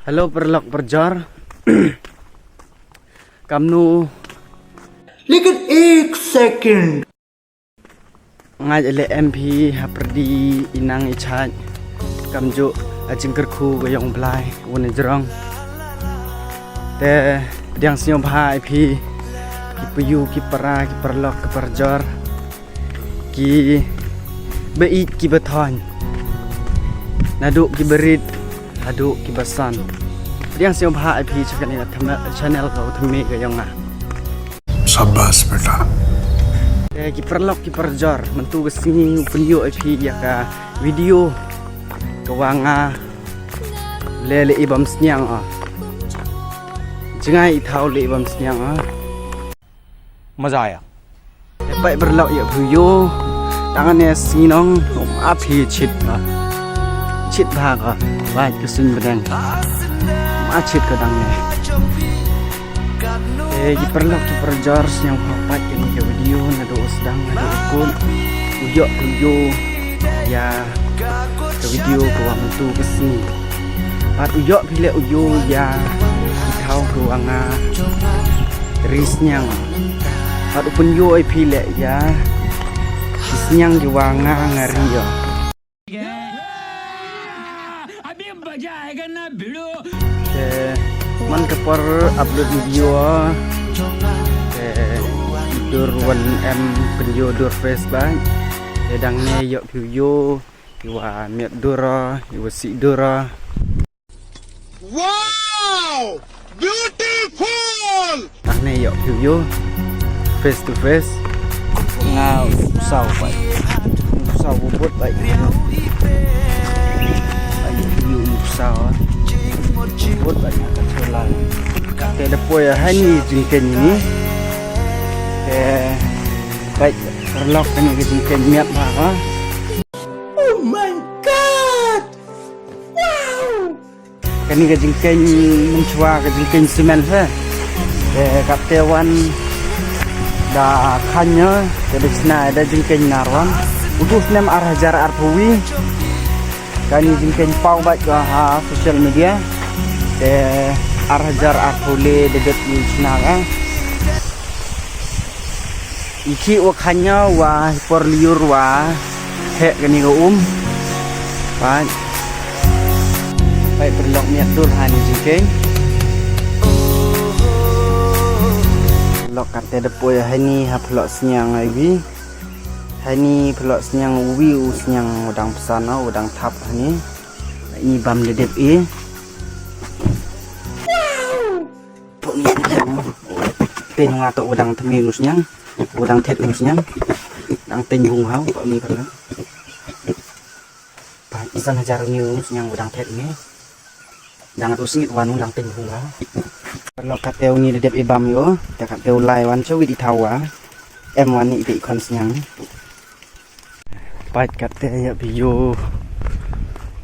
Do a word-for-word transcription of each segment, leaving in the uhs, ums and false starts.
Hello paralok parajor. Kamnu? लेकिन एक second. Nga le em phi hapyrdi i nang i chait. Kamjooh a jingkyrkhu ka yong u Blai wa na jrong. Te pdiang sngewbha i phi, ki payu ki para, ki paralok ki parajor, ki ba ïeit ki ba thoiñ, naduh ki ba rit haduh ki ba san. Pdiang sngewbha i phi cha kani ka channel ka u thymme ka yong nga. शाबाश बेटा। Te ki paralok ki parajor, mynta ka sngi u pynyoh i phi ya ka video ka wa nga le le i bam sniang o. Jngai i thaw le i bam sniang o. मजा आया। Te pait paralok yoh phi u yoo. Tang ne sngi nong, um ap hi chit bha. Chit bha ka. Bait ka suiñ bneng. Um ap chit ka dang ne. Te ki paralok ki parajor, sngewbha pait kani ka video naduh u sdang naduh u kut. U yoh phi u yoo ya ka video ka wa mynta ka sngi. Pat u yoh phi le u yoo ya i thaw ka wa nga ri sniang. Pat u pynyoh i phi le ya ki sniang ki wa nga nga ri yo. Te man ka por upload video te dur wan em pynyoh dur face bait. Te dang ne yoh phi u yoo i wa miat dur o, i wa sih dur o. Wow! Beautiful! Tang ne yoh phi u yoo face to face. Nga u saw bait. U saw u bot bait. Ai u yoo u saw. U bot bait nga ka chola. Te da poi ha ini jingkeiñ ini. Te bait paralok, kani ka jingkeiñ miat bha ka. Oh my God! Wow! Kani ka jingkeiñ mynchwa ka jingkeiñ cement he. Te katte wan da khaiñ o, te da chna da jingkeiñ nar wan. U tu snem ar hajar arphaw wi. Kani jingkeiñ paw bait ka ha social media. Te ar hajar arphaw le da dep i chna ka. I khih wa khaiñ o wa i por lyiur wa heh kani ka um. Pait. Pait paralok, miat dur ha ini jingkeiñ. Lok katte da poi ha ini ha phlok sniang i wi. Ha ini phlok sniang u wi u sniang u dang psan o, u dang thap ha ini. Ini bam le dep i. Pok ni, teng nga to u dang thymme u sniang, u dang thet u sniang, dang teng bung hau, pok ni paralok. Pait, i san hajar u ni u sniang u dang thet ni. Dang tu sngit wan u dang teng bung hau. Paralok, katte u ni da dep i bam yo, te katte u lai wan chawit i thaw wa em wan i te i khon sniang. Pait katte yoh phi u yoo.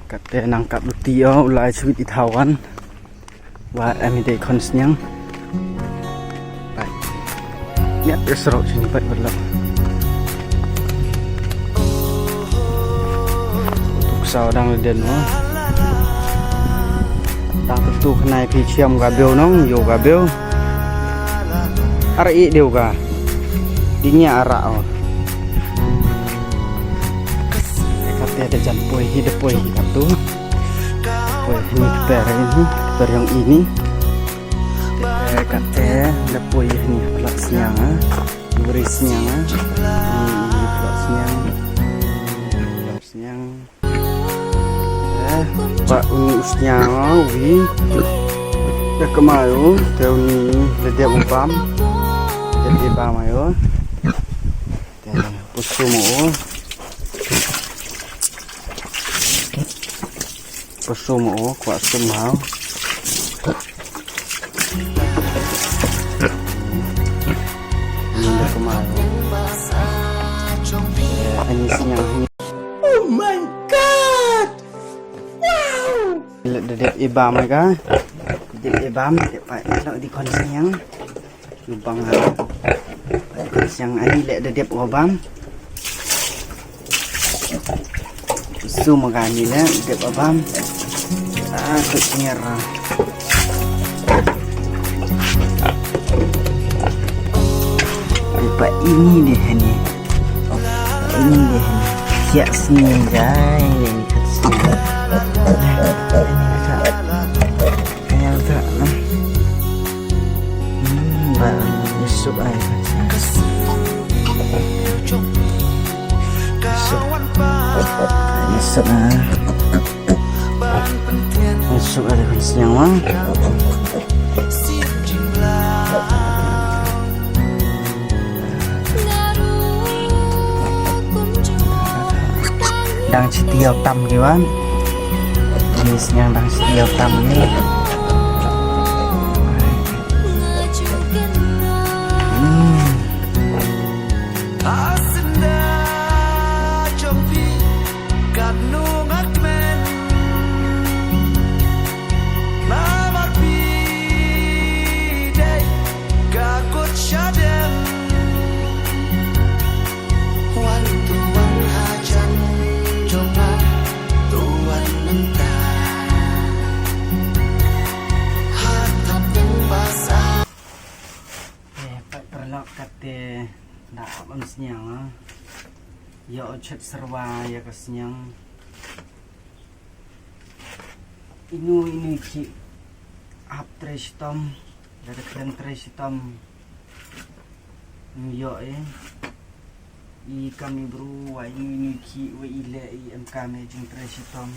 Katte nang kap luti o, u lai chawit i thaw wan. Wa em i te i khon sniang. Pait. Miat ka sarok chini, pait paralok. Tuk saw dang le den wa. Dang tu tu khnai phi chiam ka beo nong, yoo ka beo. Ar i deu ka. Di nia ara o. Katte da jan poi hi, da poi hi katu. Poi hi ni, per hi, per yong ini. Te katte da poi hi ni, phlok sniang a. Bri sniang a. Ni, ni phlok sniang. Phlok sniang. Eh, pa u ni u sniang o, wi. Te kamai u, te u ni le dep u bam. Te dep bam ai o. Te, pa sum o. Pa sum o, kwah sum hau. Ni da kamai o. Eh, ini sniang ini. Oh my God! Wow! Le da dep i bam ka. Dep i bam, dep pa, lok di khon sniang. Lubang ha. Khon sniang ani le da dep wa bam. Sum ka ni le dep wa bam. Ah, tu nyer. Lepas ini deh ni. Ini deh ni. Siap sini, jai. Ini kat sini. Ini kat. Kaya tak, ah. Hmm, ba, isuk ai. Isuk. Isuk, ah. Isuk ai, kan sniang, ah. Dang chitiaw tam ki wan. Ni sniang dang chitiaw tam ni. Hmm. Eh, pat paralok, katte da ap ym sniang, ah. Yoh chet serwa ya ka sniang. Inu inu ki ap tre chitom, da da kren tre chitom. Ym yoh e. I kam i bru wa inu inu ki wa i leh i em kam e jingtre chitom.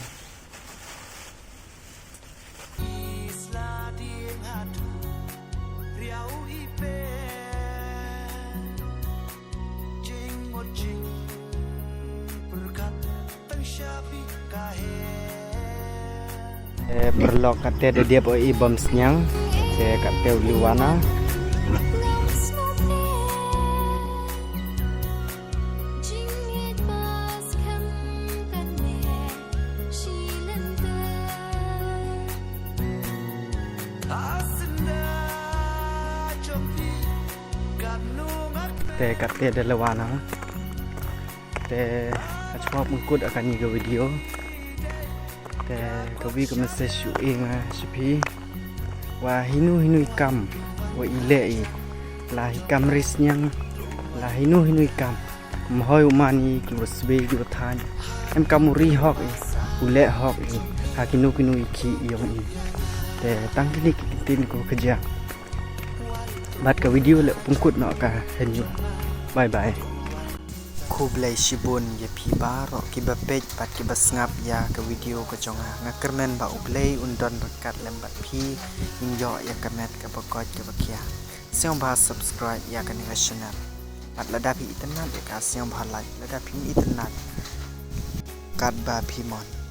Eh, paralok, katte da dep o i bam sniang, te katte u liwana. Te katte da liwana. Te ka chwa pynkut a kani ka video. Te ka wi ka message u e nga cha phi. Wa hinu hinu i kam wa i leh i, la hi kam ri sniang, la hinu hinu i kam, ym hoi u man i ki wa swe ki wa thain. Em kam u ri hok i, u leh hok i ha kinu kinu i khih yong i. Te tang kini ki ktien ko khajiak. Bad ka video le pynkut noh ka hynñiuh. Bye bye. Khublei shibun ya phi baroh ki ba peit bad ki ba sngap ya ka video ka jong nga. Nga kyrmen ba U Blei un don ryngkat lem bad phi, in yoh ya ka met ka ba koit ka ba khia. Sngewbha subscribe ya kani ka channel. Bad lada phi itynnad ya ka, sngewbha like, lada phi itynnad. Katba phi mon.